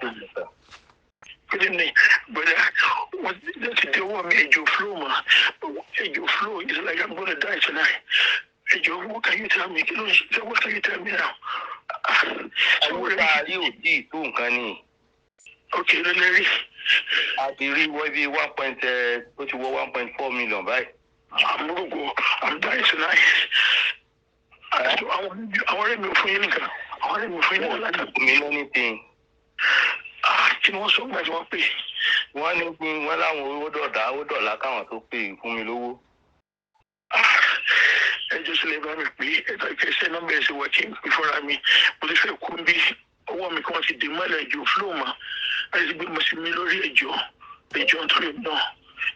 Evening, sir. Good evening, brother. What ti dé ọwọ́ mi, ẹjọ́ flow ma, ẹjọ́ flow. It's like I'm gonna die tonight. Ẹjọ́, what can you tell me? Kí ló ń ṣe? What can you tell me now? Owó tá a rí ò tí ì tó nǹkan ni. Ok, lélẹ́rí. A ti rí wọ́n bí one point ó ti wọ 1.4 million báyìí. I'm gonna go. I'm dying tonight. Àwọn ọ̀rẹ́ mi ò fún yín nìkan. Àwọn ọ̀rẹ́ mi ò fún yín nìkan láti. Fún mi lẹ́nìtìn. Ah, kí ni wọ́n sọ nígbà tí wọ́n pè? Wọ́n ní kí wọ́n láwọn owó dọ̀dá owó dọ̀là káwọn tó pè fún mi lówó. Ẹ jọ̀ọ́, sílẹ̀ bá mi pè é, ẹ̀ka ìkẹsẹ̀ nọ́mbà ẹ̀ sì wà kí n pè fúnra mi. Mo ti fẹ́ kú bí ọwọ́ mi kí wọ́n ti dè mọ́lẹ̀, ẹjọ́ flow ma. A ti gbé mo sí mi lórí, ẹjọ́, ẹjọ́, nítorí náà.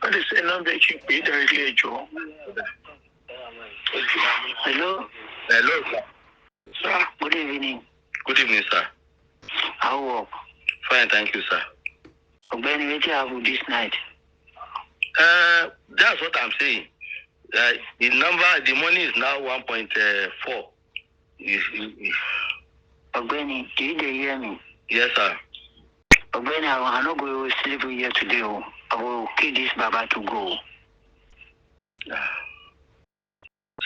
Wọ́n ti sẹ́ nọ́mbà ẹ̀ kí n pè é directly, ẹjọ́. Hello. Hello, sir. Sir. Good evening. Good evening, sir. How work? Fine, thank you, sir. Ọ̀gbẹ́ni, wetin happen this night? That's what I'm saying. The number, the money is now 1.4. Ọ̀gbẹ́ni, do you dey hear me? Yes, sir. Ọ̀gbẹ́ni, I no go sleep here today o. I go kill this baba to go.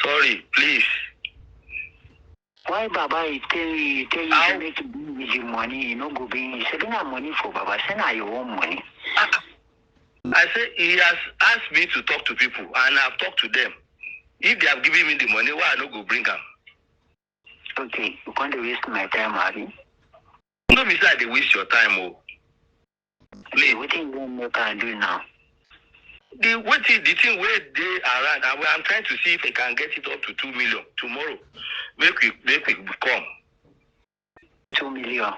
Sorry, please. Why baba he tell you How? say make you bring the money, he no go bring? He say na money for baba, say na your own money. I say he has asked me to talk to people, and I've talked to them. If they have given me the money, why I no go bring am? Okay, you come dey waste my time, abi? No be say I dey waste your time, oh. Please. Wetin you wan make I do now? The wetin the thing wey dey around, and I'm trying to see if I can get it up to 2 million tomorrow. Make we come. 2 million.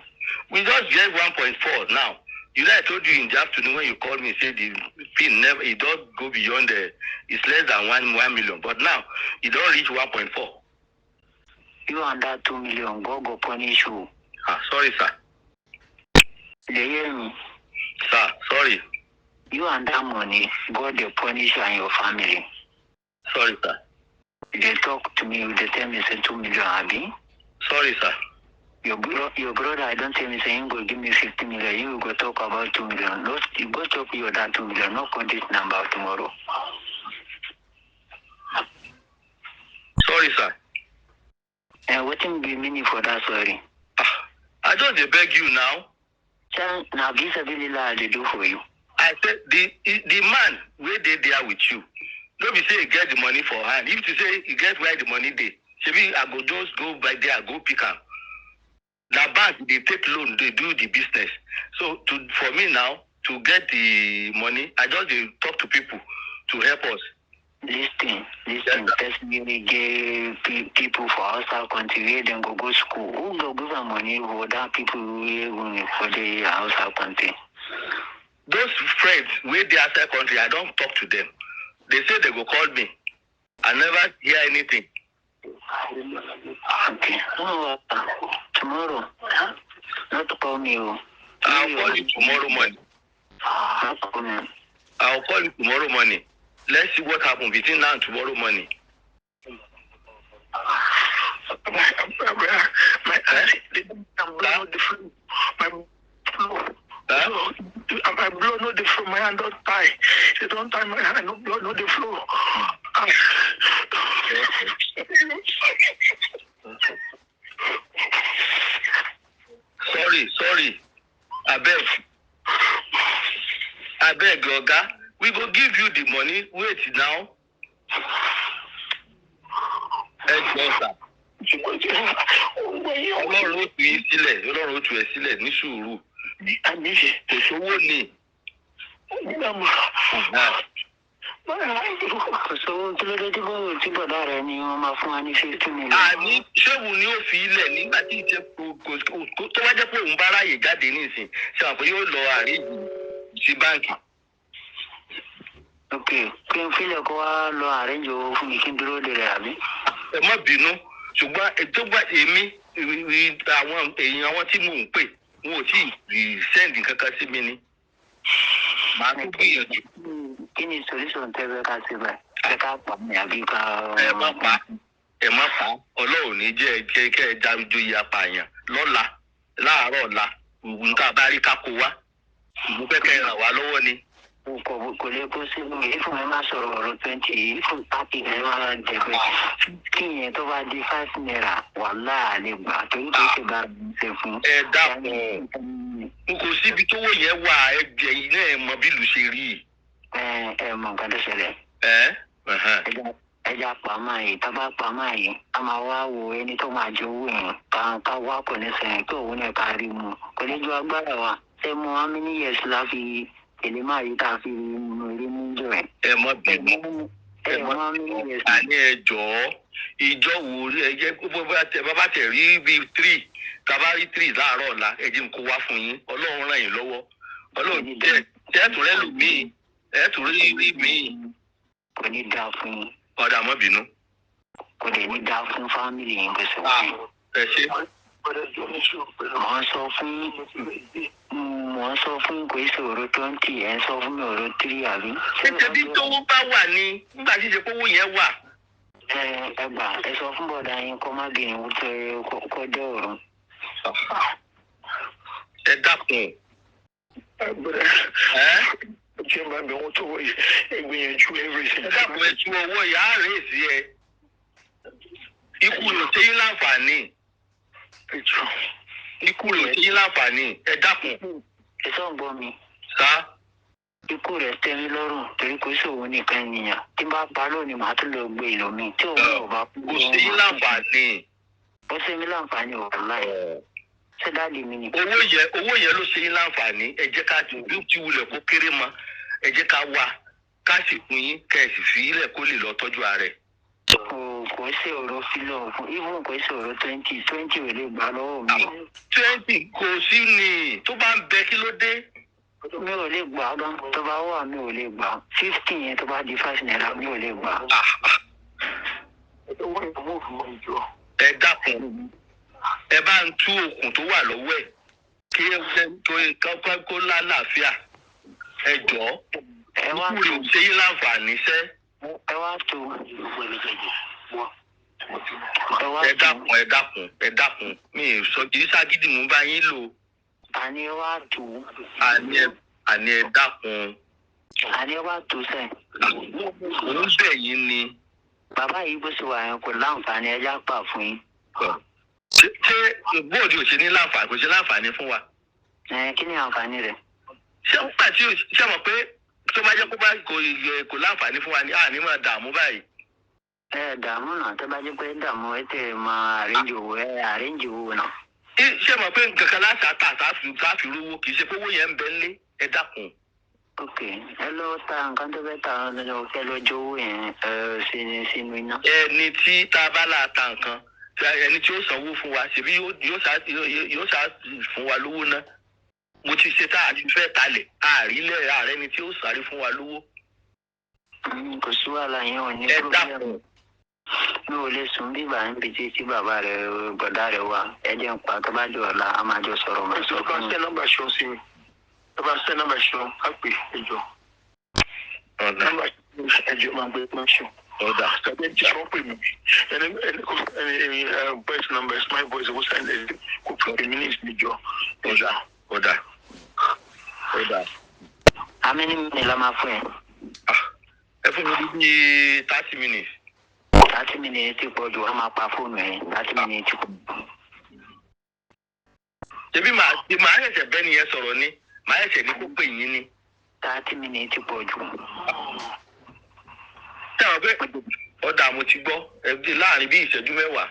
We just get 1.4 now. You know, I told you in the afternoon when you called me, say the thing never, it don't go beyond the, it's less than 1 million. But now, it don reach 1.4. You and that 2 million, God go punish you. Ah, sorry, sir. You dey hear me? Sir, sorry. You and that money, God dey punish you and your family. Sorry, sir. You dey talk to me, you dey tell me say 2 million, abi? Sorry, sir. Your brother, I don tell me say him go give me 50 million. You go talk about 2 million. No, you go talk your that 2 million. No call this number tomorrow. Sorry, sir. And wetin be meaning for that sorry? Ah, I just dey beg you now. Say na visabilillah I dey do for you. I said the man wey dey there with you, no be say he get the money for hand. If to say he get where the money dey, shebi I go just go by there go pick am. Na bank dey take loan dey do the business. So to for me now to get the money, I just dey talk to people to help us. Listen, listen, person wey get people for outside country wey dem go go school. Who go give am money for that people wey go for the outside country? Those friends wey dey outside country, I don talk to them. They say they go call me. I never hear anything. Okay. No, tomorrow. Not call me. Oh. I'll call you tomorrow morning. Not call me. I'll call you tomorrow morning. Let's see what happen between now and tomorrow morning. My hand, I'm blood no dey flow. My flow. Huh? My blood no dey flow. My hand don tie. They don tie my hand. No blood no dey flow. Ah. Sorry, sorry. Abeg. Abeg, oga. We go give you the money. Wait now. Ẹ jọ̀ọ́, sir. Ọlọ́run ó tú yín sílẹ̀. Ọlọ́run ó tú ẹ sílẹ̀ ní sùúrù. Àmín. Kò sówó ni. Kò sówó, kí ló dé tí bọ́ọ̀lù tí bọ̀dá rẹ ni wọ́n máa fún wa ní 50 million? Àní ṣéwù ni ó fi ilẹ̀ nígbà tí ìṣe kò tó wá jẹ́ pé òun bá ráàyè jáde nísìn, ṣé wàá pé yóò lọ àríjì sí báǹkì. Ok, kí n filẹ̀ kó wá lọ arrange owó fún mi, kí n dúró de rẹ̀, àbí? Ẹ má bínú, ṣùgbọ́n tó bá èmi àwọn èèyàn, àwọn tí mò ń pè, wọn ò tí ì send kankan sí mi ni. Màá tún gbìyànjú. Kí ni solution tẹ́ fẹ́ ká ṣe báyìí? Ẹ ká pa mí àbí ká? Ẹ má pa, ẹ má pa. Ọlọ́run ní jẹ́ kẹ́ ẹ jájú apààyàn lọ́la, láàárọ̀ ọ̀la. Nǹkan bá rí ká kó wá. Mo fẹ́ kẹ́ ẹ ràn wá lọ́wọ́ ni. Kò lè kó sí ìfún ẹ má sọ̀rọ̀ ọ̀rọ̀ 20, ìfún 30 ẹ má dẹ̀pẹ̀. Kí yẹn tó bá di ₦5 wàhálà lè gbà torí kò ṣe bá ṣe fún. Ẹ dákun, n kò síbi tówó yẹn wà. Ẹ jẹ iná ẹ mọ bí ìlú ṣe rí. Ẹ mọ nǹkan tó ṣẹlẹ̀. Ẹ ẹhẹn. Ẹja pamọ́ yìí, tá bá pamọ́ yìí, a máa wá wo ẹni tó máa jẹ owó yẹn, ká wá kò ní sẹ́yìn kí òun náà ká rí mu. Kò ní ju agbára wa. Ṣé mo how many years la fi tẹ̀lé máa yìí tá a fi rí mú jọ ẹ̀? Ẹ mọ bínú. Ẹ mọ how many years? Àní ẹ jọ̀ọ́, ìjọ wo ẹ jẹ́ kó bá tẹ rí bíi 3, tá a bá rí 3 láàárọ̀ ọ̀la, ẹ jẹ́ n kó wá fún yín. Ọlọ́run ràn yín lọ́wọ́. Ọlọ́run tẹ ẹ tún rẹ lù míì, ẹ tún rí míì. Kò ní dáa fún yín. Ọ̀dà, mọ́ bínú. Kò dẹ̀ ní dáa fún family yín, kò sì wáyé. Ẹ ṣe. Mò ń sọ fún mò ń sọ fún kò í ṣòro 20, ẹ̀ ń sọ fún mi ọ̀rọ̀ 3, àbí? Ṣé bí tówó bá wà ní nígbà tí ìṣe kówó yẹn wà. Ẹ gbà, ẹ sọ fún bọ̀dá yín kó má bínú tó kó dé ọ̀run. Ẹ dákun. Ẹ jẹ́ bá mi wọ́n tó wọ̀ yìí, ẹ gbìyànjú everything. Ẹ dákun, ẹ tú owó yà á rèé sí ẹ. Ikú ló ṣe yín láǹfààní. Ẹ jọ. Ikú ló ṣe yín láǹfààní. Ẹ dákun. Ẹ sọ ń gbọ́ mi. Sá. Ikú rẹ̀ tẹ́ mi lọ́rùn torí kò sí òun nìkan ènìyàn. Tí n bá pa lónìí, màá tún lọ gbé ìlú mi. Tí òun ò bá kú. Kò ṣe yín láǹfààní. Ó ṣe mí láǹfààní, wàláì. Ṣé daddy mi ni? Owó yẹn ló ṣe yín láǹfààní. Ẹ jẹ́ ká bí ó ti wulẹ̀ kó kéré mọ́. Ẹ jẹ́ ká wá ká sì fún yín, kẹ́ ẹ sì fi ilẹ̀ kó lè lọ tọ́jú ara ẹ̀. Kò sí ọ̀rọ̀ fílọ̀ fún even, kò sí ọ̀rọ̀ 20, 20 ò lè gbà lọ́wọ́ mi. 20 kò sí ní, tó bá ń bẹ, kí ló dé? Mi ò lè gbà gan. Tó bá wà, mi ò lè gbà. 15 yẹn tó bá di ₦5, mi ò lè gbà. Owó yẹn mú òfin ìjọ. Ẹ dákun, ẹ bá ń tú okùn tó wà lọ́wọ́ ẹ̀ kí ẹ kó lálàáfíà. Ẹ jọ̀ọ́. Ẹ wá Ikú rẹ̀ ò ṣe yín láǹfààní sẹ́. Ẹ wá tó. Ẹ wá Ẹ tó. dákun, ẹ dákun, ẹ dákun. Mi ì sọ kì í ságídí mò ń bá yín lò. Àní ẹ wá tó. Àní ẹ dákun. Àní ẹ wá tó sẹ́. Mò ń bẹ̀ yín ni. Bàbá yìí, bó ṣe wà yẹn, kò láǹfààní, ẹ já pa fún yín. Ṣé bóòdù ò ṣe ní láǹfààní, kò ṣe láǹfààní fún wa? Ẹ kí ni àǹfààní rẹ̀? Ṣé nígbà tí ṣé mọ̀ pé tó bá jẹ́ kó bá kò láǹfààní fún wa ni àní máa dààmú báyìí? Ẹ dààmú náà, tẹ́ bá jẹ́ pé dààmú, ẹ tẹ̀ máa arrange owó, ẹ arrange owó náà. Ṣé mọ̀ pé nǹkan kan láti ta sáfi rówó, kì í ṣe pé owó yẹn ń bẹ ńlé. Ẹ dákun. Ok, ẹ lọ ta nǹkan tó fẹ́ ta lọ, kẹ́ lọ jó owó yẹn ẹ sínú iná. Ẹni tí tá a bá là ta nǹkan, ẹni tí ó sanwó fún wa, ṣèbí yóò ṣá fún wa lówó ná. Mo ti ṣe tá a ti fẹ́ talẹ̀, àrílẹ̀ ààrẹ ni tí ó sáré fún wa lówó. Kò sí wàhálà, yẹn ò ní Ẹ problem. dákun. Mi ò lè sùn bíbà níbi tí bàbá rẹ, bọ̀dá rẹ wà. Ẹ jẹ́ ń pa, tó bá di ọ̀la, a máa jọ sọ̀rọ̀, máa sọ Ẹ bá fún send number ṣọ sí mi. Ẹ bá send number ṣọ, á pè ẹjọ́. Ọ̀dà. Number ẹjọ́ máa gbé máa ṣọ. Ọ̀dà. Tàbí ẹjọ́ ṣọ pè mí. Ẹni voice number is my voice, kò send ẹ kò pè mí ní ìjọ. Ọ̀dà, ọ̀dà, ọ̀dà. How many minutes la máa fún ẹ? Ah, ẹ fún mi ní 30 minutes. 30 minutes ti pọ̀ jù, wọ́n máa pa fóònù ẹ. 30 minutes ti pọ̀ jù. Ṣebí màá ṣẹ̀ṣẹ̀ bẹ́ẹ̀ nìyẹn sọ̀rọ̀ ni, màá ṣẹ̀ṣẹ̀ ní kó pè yín ni. 30 minutes ti pọ̀ jù. Ṣé àwọn pé ọ̀dà, mo ti gbọ́. Ẹ láàrin bí ìṣẹ́jú 10.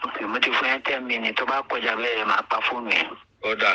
Ok, mo ti fún ẹ 10 minutes, tó bá kọjá bẹ́ẹ̀, máa pa fóònù ẹ. Ọ̀dà.